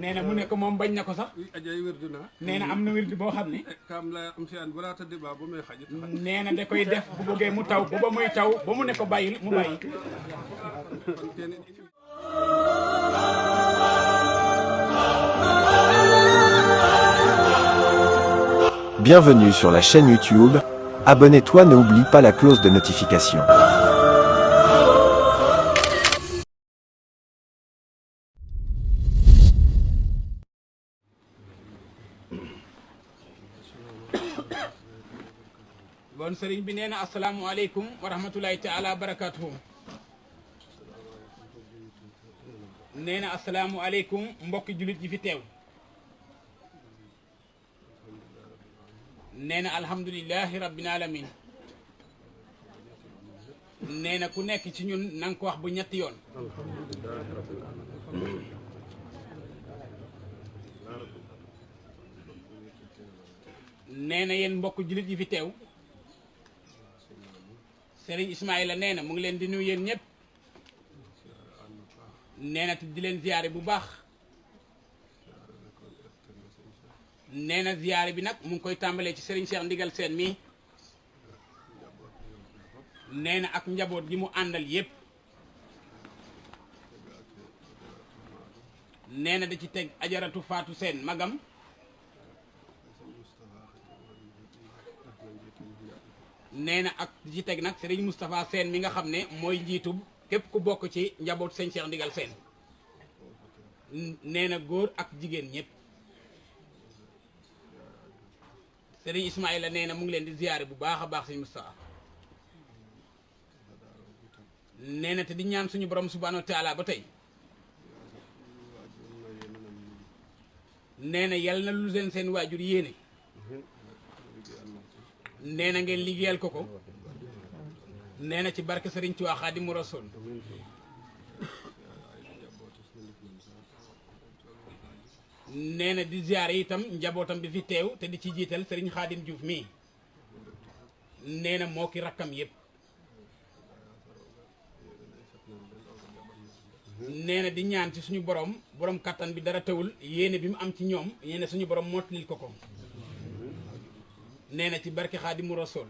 nee na mu ne ko moom bañ na ko sax nee na am na wirdu boo xam ne nee na da koy def bu bëggee mu taw bu ba muy taw ba mu ne ko bàyyil mu bàyyi. Bienvenue sur la chaîne YouTube. Abonne-toi, n'oublie pas la cloche de notification. bon sëriñ bi nee na asalaamualeykum wa rahmatulahi taala wa barakatuhu. nee na asalaamualeykum mbokki jullit yi fi teew. nee na alhamdulilahi rabbil alamin. nee na ku nekk ci ñun na nga ko wax bu ñetti yoon. nee na yéen mbokk jullit yi fi teew. Serigne Ismaïla nee na mu ngi leen di nuyu yéen ñëpp. nee na te di leen ziyaare bu baax. nee na ziyaare bi nag mu ngi koy tàmbalee ci Serigne Cheikh Ndigal Sène mii. nee na ak njaboot gi mu àndal yépp. nee na da ci teg ajaratu Fatou Sène magam. nee na ak ci teg nag Serigne Moustapha Sène mi nga xam ne mooy njiitub képp ku bokk ci njaboot sëñ Cheikh Ndigal Sène. nee na góor ak jigéen ñëpp. Serigne Ismaïla nee na mu ngi leen di ziyaare bu baax a baax sëñ Moustapha. nee na te di ñaan suñu borom subhanahu wa taala ba tey. nee na yal na lu leen seen waajur yéene. nee na ngeen liggéeyal ko ko. nee na ci barke Serigne Touba Xaadimu Rasuul. nee na di ziyaare itam njabootam bi fi teew te di ci jiital Serigne Xaadim Diouf mii. nee na moo ki rakkam yépp. nee na di ñaan ci suñu borom kattan bi dara tewul yéene bi mu am ci ñoom yéene suñu borom mottalil ko ko. nee na ci barke Xaadimu Rasuul.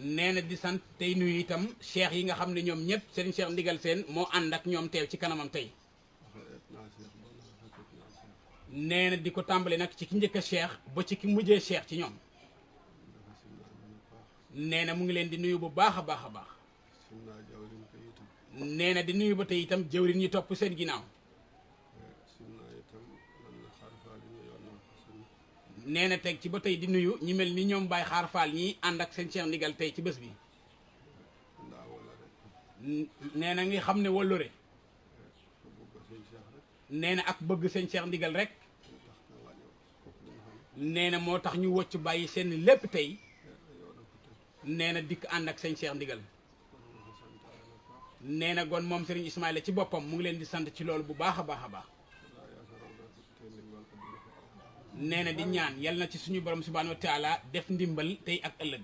nee na di sant tey nuyu itam cheikh yi nga xam ne ñoom ñëpp Serigne Cheikh Ndigal Sène moo ànd ak ñoom teew ci kanamam tey. nee na di ko tàmbale nag ci ki njëkk a cheikh ba ci ki mujjee cheikh ci ñoom. nee na mu ngi leen di nuyu bu baax a baax a baax. nee na di nuyu ba tey itam jëwriñ ñi topp seen ginnaaw. nee na teg ci ba tey di nuyu ñi mel ni ñoom Baye Xaar Fall ñi ànd ak seen Cheikh Ndigal tey ci bés bi. nee na ngi xam ne wallore. nee na ak bëgg seen Cheikh Ndigal rek. nee na moo tax ñu wocc bàyyi seen lépp tey. nee na dikk ànd ak seen Cheikh Ndigal. nee na gon moom Serigne Ismaïla ci boppam mu ngi leen di sant ci loolu bu baax a baax a baax. nee na di ñaan yal na ci suñu borom subhanahu wa taala def ndimbal tey ak ëllëg.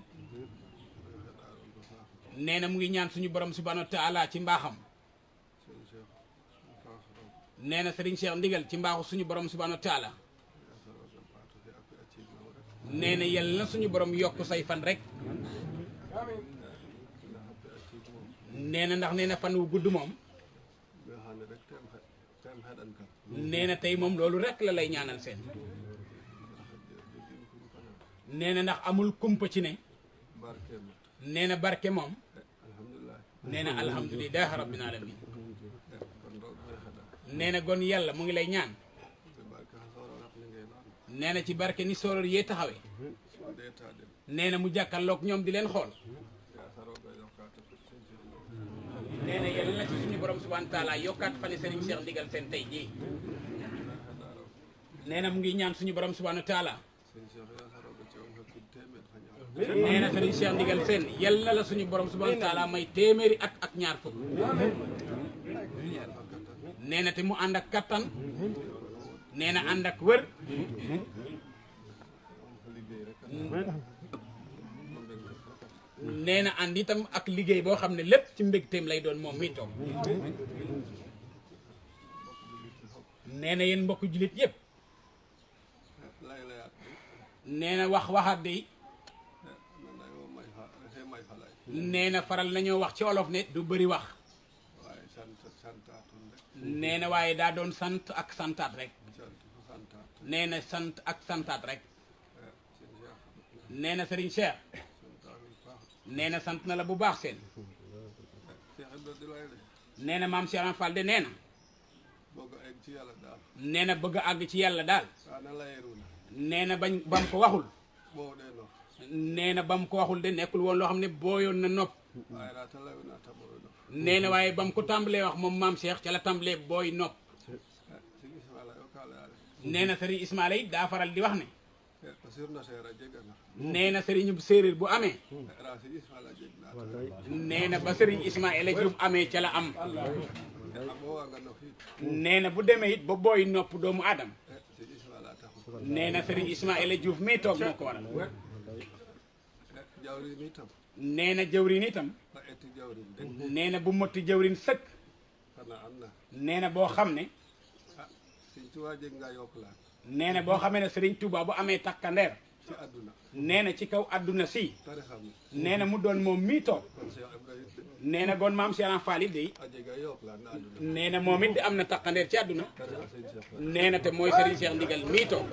nee na mu ngi ñaan suñu borom subhanahu wa taala ci mbaaxam. nee na Serigne Cheikh Ndigal ci mbaaxu suñu borom subhanahu wa taala. nee na yal na suñu borom yokk say fan rek. nee na ndax nee na fan wu gudd moom. nee na tey moom loolu rek la lay ñaanal seen. nee na ndax amul kumpa ci ne. nee na barke moom. nee na alhamdulilah rabbil alamin. nee na gon yàlla mu ngi lay ñaan. nee na ci barke ni sooroor yee taxawee. nee na mu jàkkaarloog ñoom di leen xool. nee na yàlla na ci suñu borom subhanahu wa taala yokkaat fani Serigne Cheikh Ndigal Sène tey jii. nee na mu ngi ñaan suñu borom subhanahu wa taala. nee na Serigne Cheikh Ndigal Sène yal na la suñu borom subhanahu wa taala may téeméeri at ak ñaar fukk. nee na te mu ànd ak kattan. nee na ànd ak wër. nee na ànd itam ak liggéey boo xam ne lépp ci mbégteem lay doon moom mi toog nee na yéen mbokk jullit yëpp nee na waxaat de nee na faral nañoo wax ci olof ne du bëri wax nee na waaye daa doon sant ak santaat rek nee na sant ak santaat rek nee na Serigne Cheikh nee na sant na la bu baax seen nee na maam Cheikh Fall de nee na nee na bëgg a àgg ci yàlla daal nee na bam ko waxul nee na bam ko waxul de nekkul woon loo xam ne booyoon na nopp nee na waaye bam ko tàmbalee wax moom maam Cheikh ca la tàmbalee booy nopp nee na Serigne Ismaila yi daa faral di wax ne nee na Serigne séeréer bu amee nee na ba Serigne Ismaila Diouf amee ca la am nee na bu demee it ba booy nopp doomu aadama nee na Serigne Ismaila Diouf mii toog moo ko waral nee na jawrin itam nee na bu motti jawrin sëkk nee na boo xam ne nee na boo xamee ne Serigne Touba bu amee takkandeer nee na ci kaw àdduna si nee na mu doon moom mii toog nee na gon maam Cheikh Fall it day nee na moom it di am na takkandeer ci àdduna nee na te mooy Serigne Cheikh Ndigal mii toog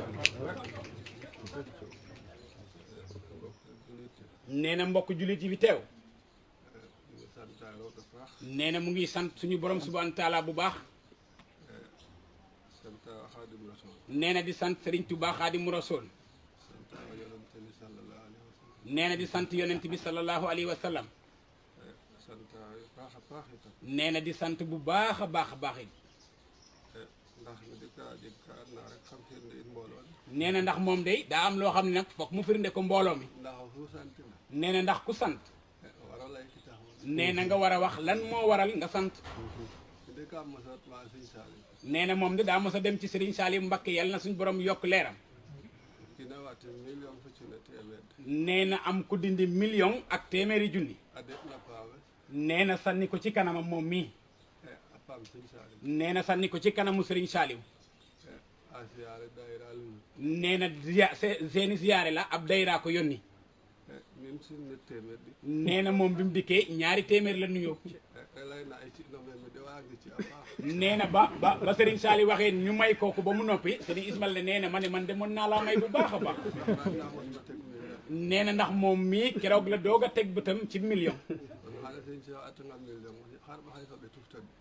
nee na mbokk jullit yi fi teew nee na mu ngi sant suñu borom subhanahu wa taala bu baax nee na di sant Serigne Touba Xaadimu Rasuul nee na di sant yonent bi sallallahu alayhi wa sallam nee na di sant bu baax a baax it nee na ndax moom day daa am loo xam ne nag foog mu firnde ko mbooloo mi nee na ndax ku sant nee na nga war a wax lan moo waral nga sant nee na moom de daa mos a dem ci Serigne Saliou Mbacké yàlla na suñu borom yokk leeram nee na am ku dindi million ak téeméeri junni nee na sànni ko ci kanamam moom mii nee na sànni ko ci kanamu Serigne Saliou nee na seeni ziyaare la ab dayraa ko yónni nee na moom bi mu dikkee ñaari téeméer la nuyoo nee na ba Serigne Saliou waxee ñu may kooku ba mu noppi Serigne Ismaila nee na man de mën naa laa may bu baax a baax nee na ndax moom mii keroog la doog a teg bëtam ci million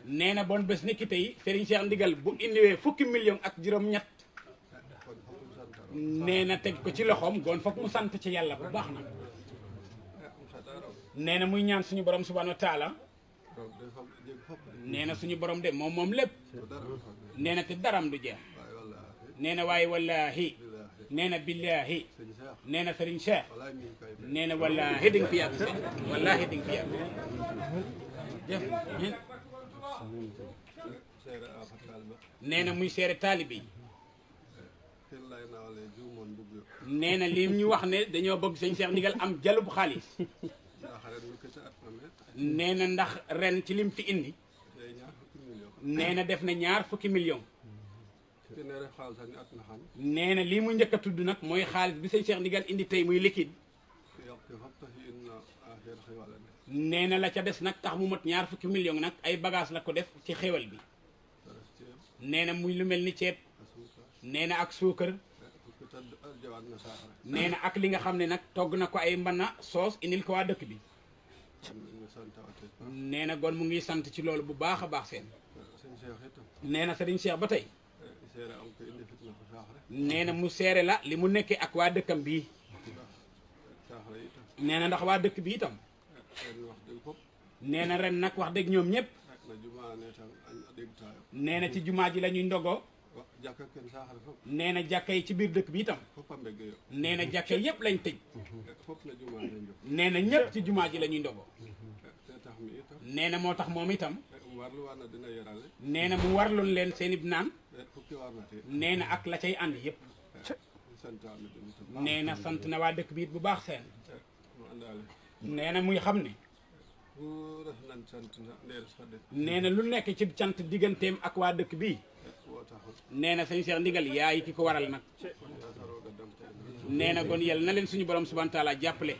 nee na bon bés ni ki tey Serigne Cheikh Ndigal bu indiwee fukki million ak juróom-ñett nee na teg ko ci loxoom goon foog mu sant ci yàlla bu baax na nee na muy ñaan suñu borom subhanahu wa taala nee na suñu borom de moom lépp nee na te daram du jeex nee na waaye wallahi nee na billahi nee na Serigne Cheikh nee na wallahi di nga fi yàgg seen wallahi di nga fi yàgg jëf nee na muy seere taalibe yi nee na lim ñu wax ne dañoo bëgg sëñ Cheikh Ndigal am jalub xaalis nee na ndax ren ci lim fi indi nee na def na 20 million nee na lii mu njëkk a tudd nag mooy xaalis bi sëñ Cheikh Ndigal indi tey muy liquide nee na la ca des nag tax mu mot 20 million nag ay bagage la ko def ci xéwal bi nee na muy lu mel ni ceeb nee na ak suukar nee na ak li nga xam ne nag togg na ko ay mbana soos indil ko waa dëkk bi nee na gon mu ngi sant ci loolu bu baax a baax seen nee na Serigne Cheikh ba tey nee na mu seere la li mu nekkee ak waa dëkkam bii nee na ndax waa dëkk bi itam nee na ren nag wax dëgg ñoom ñëpp nee na ci jumaa ji la ñuy ndogoo nee na jàkka yi ci biir dëkk bi itam nee na jàkka yëpp lañ tëj nee na ñëpp ci jumaa ji la ñuy ndogoo nee na moo tax moom itam nee na mu warloon leen seen ib naan nee na ak la cay ànd yëpp nee na sant na waa dëkk bi it bu baax seen nee na muy xam ne nee na lu nekk ci cant digganteem ak waa dëkk bii nee na sëñ Cheikh Ndigal yaay ki ko waral nag nee na kon yal na leen suñu borom subhanahu wa taala jàppale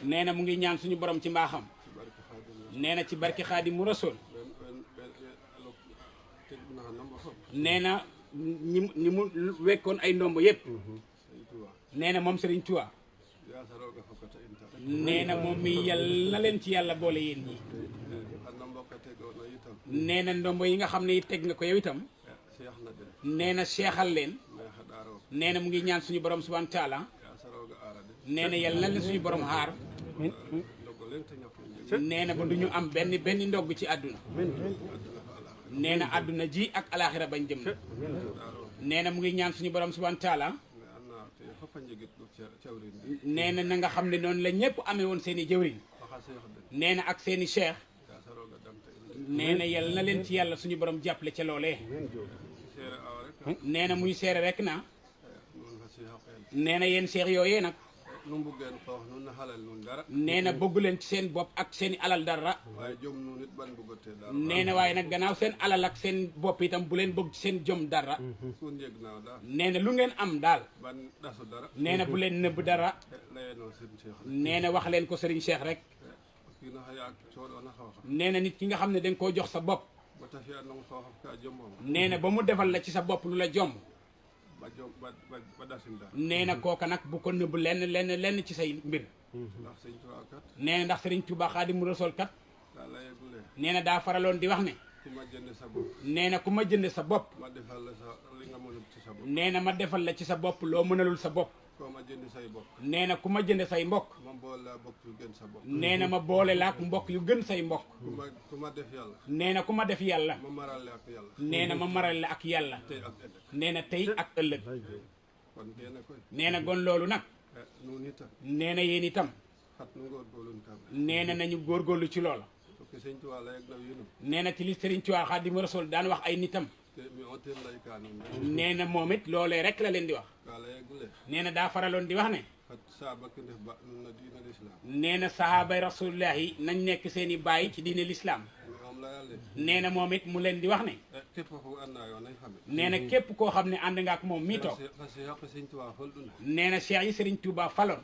nee na mu ngi ñaan suñu borom ci mbaaxam nee na ci barke Xaadimu Rasuul nee na ñi mu wekkoon ay ndombo yëpp nee na moom Serigne Touba nee na moom mi yal na leen ci yàlla boole yéen ñi nee na ndombo yi nga xam ne teg nga ko yow itam nee na seexal leen nee na mu ngi ñaan suñu borom subhanahu wa taala nee na yal na leen suñu borom xaar nee na ba du ñu am benn ndogg ci àdduna nee na àdduna ji ak alaxira bañ jëm na nee na mu ngi ñaan suñu borom subhanahu wa taala nee na nga xam ne noonu la ñëpp amee woon seen i jëwriñ nee na ak seen i cheikh nee na yal na leen ci yàlla suñu borom jàppale ca loolee nee na muy seere rek na nee na yéen cheikh yooyee nag nee na bëggu leen ci seen bopp ak seen i alal dara nee na waaye nag gannaaw seen alal ak seen bopp itam bu leen bëgg ci seen jom dara nee na lu ngeen am daal nee na bu leen nëbb dara nee na wax leen ko Serigne Cheikh rek nee na nit ki nga xam ne danga koo jox sa bopp nee na ba mu defal la ci sa bopp lu la jomb nee na kooka nag bu ko nëbb lenn ci say mbir nee na ndax Serigne Touba Xaadimu Rasuul kat nee na daa faraloon di wax ne nee na ku ma jënd sa bopp nee na ma defal la ci sa bopp loo mënalul sa bopp nee na ku ma jënd say mbokk nee na ma boole la ak mbokk yu gën say mbokk nee na ku ma def yàlla nee na ma maral la ak yàlla nee na tey ak ëllëg nee na gon loolu nag nee na yéen itam nee na nañu góorgóorlu ci loola nee na ci li Serigne Touba Xaadimu Rasuul daan wax ay nitam nee na moom it loolee rek la leen di wax nee na daa faraloon di wax ne nee na sahaabay rasulillahi nañ nekk seen i baay ci diine lislaam nee na moom it mu leen di wax ne nee na képp koo xam ne ànd nga ak moom mii toog nee na cheikh yi Serigne Touba faloon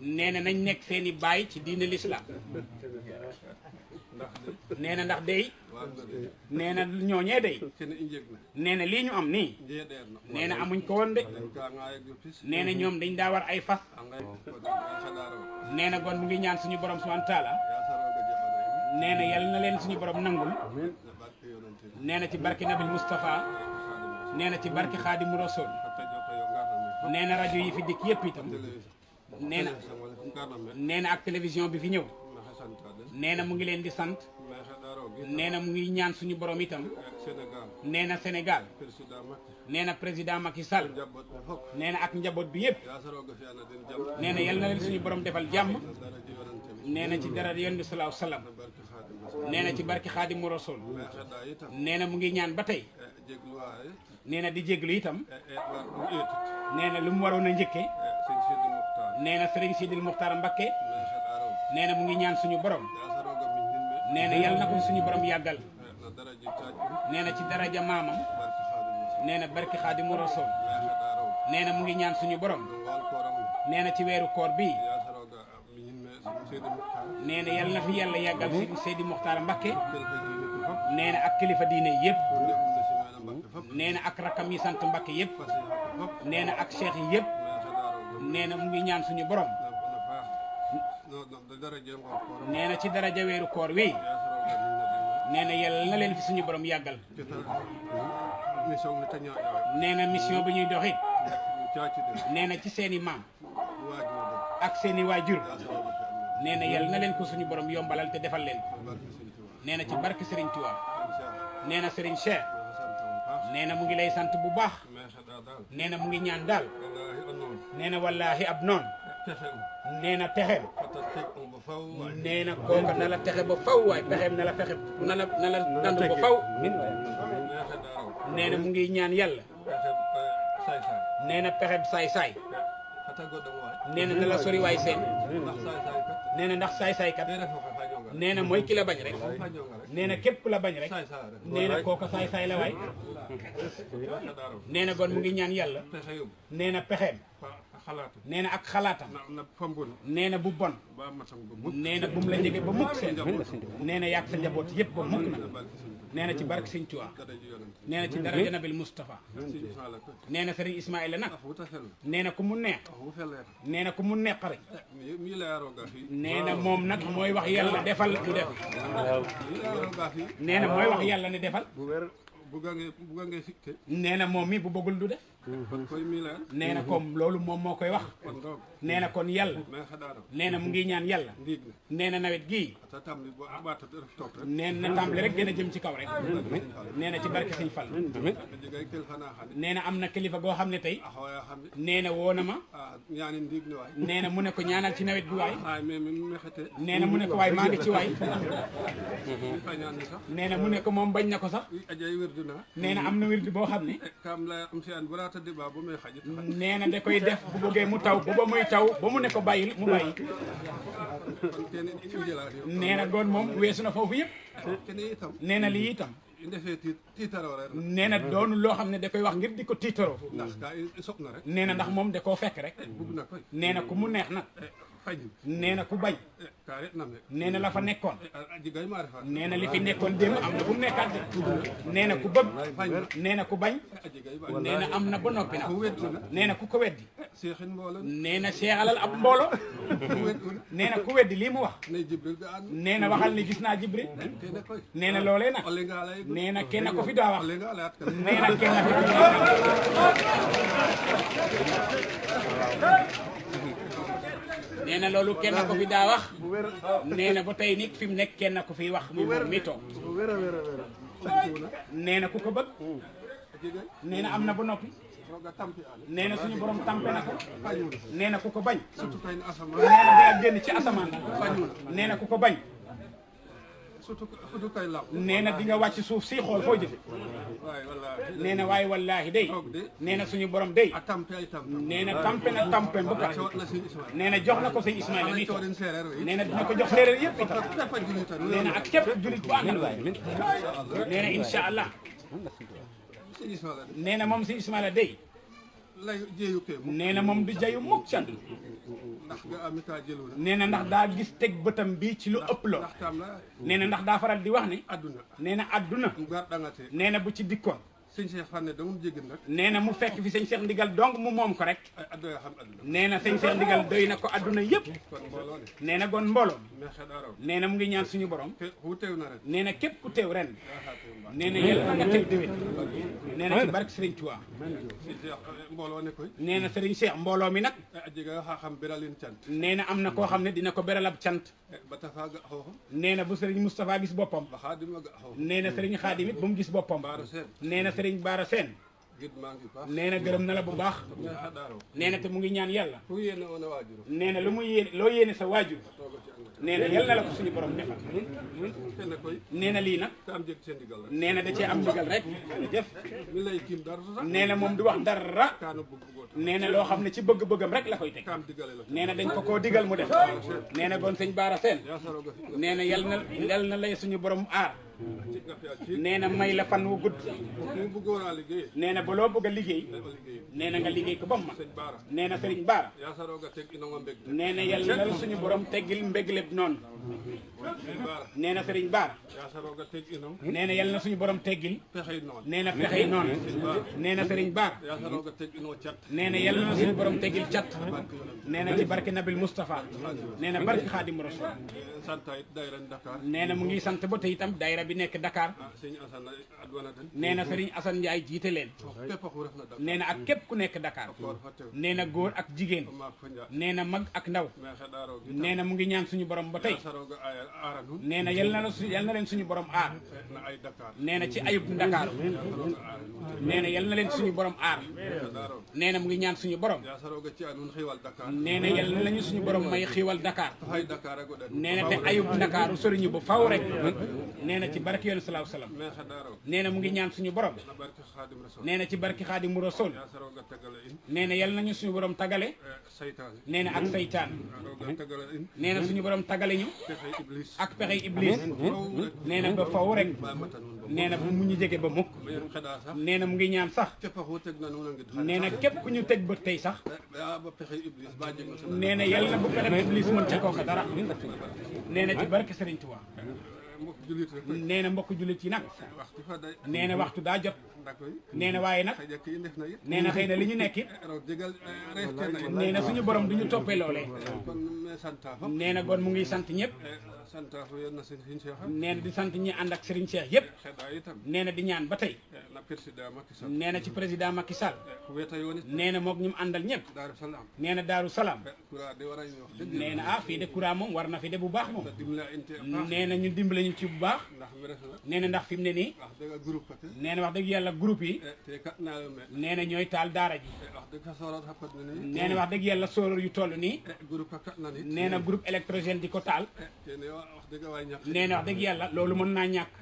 nee na nañ nekk seen i baay ci diine lislaam nee na ndax day nee na ñooñee day nee na lii ñu am nii nee na amuñ ko woon de nee na ñoom dañ daa war ay fas nee na gon mu ngi ñaan suñu borom subhanahu wa taala nee na yal na leen suñu borom nangul nee na ci barke Nabil Moustapha nee na ci barke Xaadimu Rasuul nee na rajo yi fi dikk yëpp itam nee na ak télévision bi fi ñëw nee na mu ngi leen di sant nee na mu ngi ñaan suñu borom itam nee na Sénégal nee na président Macky Sall nee na ak njaboot bi yëpp nee na yal na leen suñu borom defal jàmm nee na ci dara yonent bi salaahu salaam nee na ci barki Xaadimu Rasuul nee na mu ngi ñaan ba tey nee na di jéglu itam nee na lu mu waroon a njëkke nee na Serigne Sidil Muxtaar Mbakke nee na mu ngi ñaan suñu borom nee na yal na ko suñu borom yàggal nee na ci daraja maamam nee na barki Xaadimu Rasuul nee na mu ngi ñaan suñu borom nee na ci weeru koor bii nee na yal na fi yàlla yàggal Seydi Muxtaar Mbakke nee na ak kilifa diine yëpp nee na ak rakam yi sant Mbakke yëpp nee na ak cheikh yi yëpp nee na mu ngi ñaan suñu borom nee na ci daraja weeru koor wi nee na yàlla na leen fi suñu borom yàggal nee na mission bi ñuy doxit nee na ci seeni maam ak seeni waajur nee na yàlla na leen ko suñu borom yombalal te defal leen ko nee na ci barke Serigne Touba nee na Serigne Cheikh nee na mu ngi lay sant bu baax nee na mu ngi ñaan daal nee na wallaahi ab noon nee na texeem nee na kooka na la texe ba faw waay pexeem na la fexe na la dandu ba faw nee na mu ngi ñaan yàlla nee na pexeem saay-saay nee na dala sori waay seen nee na ndax saay-saay kat nee na mooy ki la bañ rek nee na képp ku la bañ rek nee na kooka saay-saay la waay nee na kon mu ngi ñaan yàlla nee na pexeem nee na ak xalaatam nee na bu bon nee na bu mu la jege ba mukk seen nee na yàgg sa njaboot yëpp ba mukk na nee na ci barke Sëñ Tuubaa nee na ci daraja Nabil Moustapha nee na Serigne Ismaïla nag nee na ku mu neex nee na ku mu neex rek nee na moom nag mooy wax yàlla defal mu def nee na mooy wax yàlla ne defal nee na moom mi bu bëggul du def nee na comme loolu moom moo koy wax nee na kon yàlla nee na mu ngi ñaan yàlla nee na nawet gii nee na tàmbali rek gën a jëm ci kaw rek nee na ci barke Sëñ Fall nee na am na kilifa goo xam ne tey nee na woo na ma nee na mu ne ko ñaanal ci nawet bi waay nee na mu ne ko waay maa ngi ci waay nee na mu ne ko moom bañ na ko sax nee na am na wirdi boo xam ne nee na da koy def bu bëggee mu taw bu ba muy taw ba mu ne ko bàyyil mu bàyyi nee na goon moom weesu na foofu yëpp nee na lii itam nee na doonu loo xam ne da koy wax ngir di ko tiitaroo nee na ndax moom da koo fekk rek nee na ku mu neex nag nee na ku bañ nee na la fa nekkoon nee na li fi nekkoon démb am na bu mu nekkaat nee na ku bëgg nee na ku bañ nee na am na ba noppi nag nee na ku ko weddi nee na seexalal ab mbooloo nee na ku weddi lii mu wax nee na waxal ne gis naa Jibril nee na loolee nag nee na kenn ko fi daa wax nee na kenn fi nee na loolu kenn ko fi daa wax nee na ba tey nit fi mu nekk kenn ko fi wax muy moom mi toog nee na ku ko bëgg nee na am na ba noppi nee na suñu borom tampe na ko nee na ku ko bañ nee na dina génn ci asamaan nee na ku ko bañ nee na di nga wàcc suuf si xool foo jëfe nee na waaye wallaahi day nee na suñu borom day nee na tampe na tampe bu tax nee na jox na ko sëñ Ismaïla nii toog nee na dina ko jox séeréer yëpp itam nee na ak képp julit bu àndal nee na incha allah nee na moom sëñ Ismaïla day nee na moom du jayu mukk can nee na ndax daa gis teg bëtam bii ci lu ëpp loo nee na ndax daa faral di wax ne nee na adduna nee na bu ci dikkoon sëñ Cheikh Fane dama jéggi nag nee na mu fekk fi sëñ Cheikh Ndigal donc mu moom ko rek nee na sëñ Cheikh Ndigal doy na ko adduna yëpp nee na gon mbooloo nee na mu ngi ñaan suñu borom nee na képp ku teew ren nee na yàlla nga teew déwén nee na ci barke Serigne Touba nee na Serigne Cheikh mbooloo mi nag nee na am na koo xam ne dina ko beral ab cant nee na bu Serigne Moustapha gis boppam nee na Serigne Khadim it bu mu gis boppam nee na Serigne Bara Sène nee na gërëm na la bu baax nee na te mu ngi ñaan yàlla nee na lu mu yéene loo yéene sa waajur nee na yal na la ko suñu borom defal nee na lii nag nee na da cee am ndigal rek jëf nee na moom du wax dara nee na loo xam ne ci bëgg-bëggam rek la koy teg nee na dañ ko koo digal mu def nee na gon sëñ Bara Sène nee na yal na lay suñu borom aar nee na may la fan wu gudd nee na ba loo bëgg a liggéey nee na nga liggéey ko ba mu mat nee na Serigne Bara nee na yàlla na suñu borom teggil mbégleb noonu nee na Serigne Bara nee na yàlla na suñu borom teggil nee na pexey noonu nee na Serigne Bara nee na yàlla na suñu borom teggil cat nee na ci barke Nabil Moustapha nee na barke Khadim Rasoul nee na mu ngi sant ba tey itam daayira bi nekk Dakar nee na Serigne Assane Ndiaye jiite leen nee na ak képp ku nekk Dakar nee na góor ak jigéen nee na mag ak ndaw nee na mu ngi ñaan suñu borom ba tey nee na yal na leen suñu borom aar nee na ci ayub Dakar nee na yal na leen suñu borom aar nee na mu ngi ñaan suñu borom nee na yal na lañu suñu borom may xiiwal Dakar nee na te ayub Dakar soriñu ba faw rek nee na ci ci barki yoonu salaahu salaam mais xadaaro nee na mu ngi ñaan suñu borom na barke xaadim rasul nee na ci barki xaadimu rasul yaa saroga tagala in nee na yal nañu suñu borom tagale saytaane nee na ak saytaan roga tagala in nee na suñu borom tagale ñu pexe iblis ak pexey iblis faw rek nee na ba faw rek ba mata nun ba nee na bu mu ñu jege ba mukk mayem xeɗa sax nee na mu ngi ñaan sax képp xu teg na nuun a ngid nee na képp ku ñu teg bët tey sax ba pexe iblis ba jeg na sana nee na yal na bu pexe iblis mën ca kooka dara nee na ci barke Serigne Touba mbokk julit rek nee na mbokk jullit yi nag waxtu fa day nee na waxtu daa jot ndakoy nee na waaye nag xëy ki def na it nee na xëy na li ñu nekk it raw jegal reef ke na nee na suñu borom du ñu toppee loolee kon me santa fop nee na kon mu ngi sant ñëpp santa fo yéen na sin Cheikh nee na di sant ñi ànd ak Serigne Cheikh yëpp xeɗa itam nee na di ñaan ba tey na président Macky Sall nee na ci président Macky Sall weta yoon it nee na moog ñu mu àndal ñëpp Daaru Salaam nee na Daaru Salaam kura de wara ñu wax dëgg nee na ah fii de courant moom war na fi de bu baax moom dimla inte baax nee na ñu dimbale ñu ci bu baax ndax mi ref na nee na ndax fi mu ne nii wax dëgg groupe ate nee na wax dëgg yàlla groupe yi te kat naa yo me nee na ñooy taal daara ji wax dëgg fa sorat xapat na ni nee na wax dëgg yàlla sóoróor yu toll nii groupe a kat na ni nee na groupe électrogène di ko taal kene wax dëgg waay ñàkk nee na wax dëgg yàlla loolu mën naa ñàkk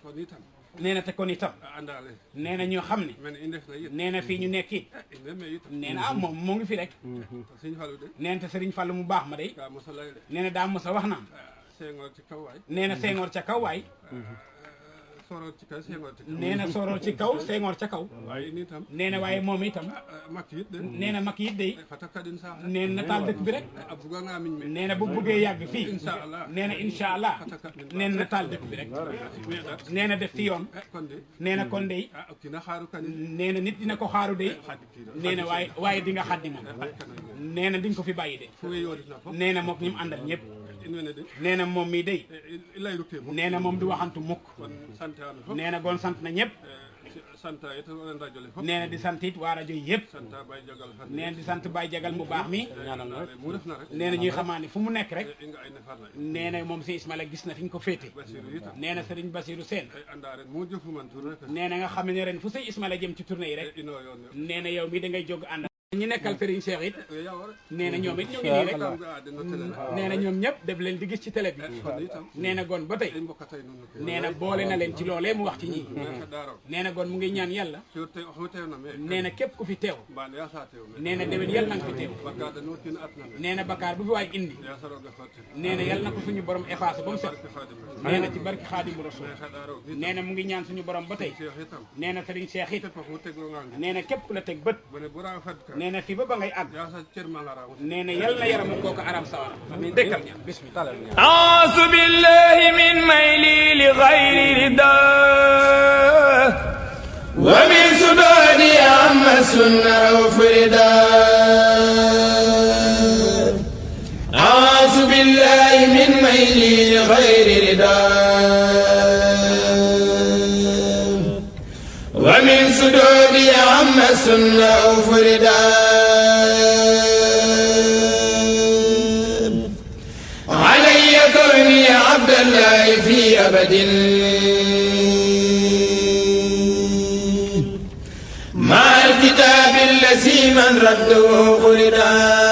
kon itam nee na te kon itam àndaale nee na ñoo xam ne men i ndef na it nee na fii ñu nekk it inde me it nee na ah moom moo ngi fi rek Sëñ Fallu de nee na te Serigne Fallou mu baax ma day ka mosa lay de nee na daa mos a wax naan Senghor ci kaw waay nee na Senghor ca kaw waay sorot ci kaw Senghor ci kaw nee na Soror ci kaw Senghor ca kaw waaye ini itam nee na waaye moom itam Macky it de nee na mag it day fata kadin sax nee na taal dëkk bi rek a buga nga miñ me nee na bu bëggee yàgg fii inshallah nee na incha allah nee na taal dëkk bi rek nee na def ci yoon kon de nee na kon day o kina xaaru kanin nee na nit dina ko xaaru day nee na waaye di nga xaddi moom nee na di nga ko fi bàyyi de fu we yoodit na fop nee na mook ñi mu àndal ñëpp in wene de nee na moom mii day i layru ke fop nee na moom du waxantu mukk kon sante ano fop nee na gon sant na ñëpp santa it ren radio le fop nee na di sant it waa rajo yi yëpp santa bay jogal fan nee na di sant Baye Jagal mu baax mi mu def na rek nee na ñuy xamaa ne fu mu nekk rek i nga ay ne farna nee na moom si Ismaila gis na fi ñu ko féete Basiru itam nee na Serigne Bassirou Sène ay anda ren mu jëfuman tur rek nee na nga xam ne ren fu say Ismaila jëm ci tournée yi rek ino yoon nee na yow mi da ngay jóg ànd ñi nekkal Serigne Cheikh it yaw rek nee na ñoom it ñu ngi nii rek tam ga de no tele nee na ñoom ñëpp def leen di gis ci télé bi kon itam nee na gon ba tey ay mbokkatay nunu ke nee na boole na leen ci loolee mu wax ci ñii ka daro nee na gon mu ngi ñaan yàlla te o teew na me nee na képp ku fi teew mbaan ya sa teew me nee na déwén yàlla na nga fi teew bakka da no kin at na me nee na bakkaar bu fi waay indi ya saroga sotti nee na yàlla na ko suñu borom effacé ba mu set barke Xaadim nee na ci barki Xaadimu Rasuul ka daro nee na mu ngi ñaan suñu borom ba tey Cheikh itam nee na Serigne Cheikh it te fu tegro nga ngi nee na képp ku la teg bët bone bu ra fat ka nee na fii ba ngay àgg ya sa cer ma nga raw nee na yàlla na yaram kooku aram sawara dëkkal ñaan bismillah أعوذ بالله من ميلي لغير رداه ومن سدودي عم السنة وفردا أعوذ بالله من ميلي لغير رداه ومن سدودي عم السنة وفردا علي كوني عبد الله في أبد مع الكتاب الذي من رده خلدا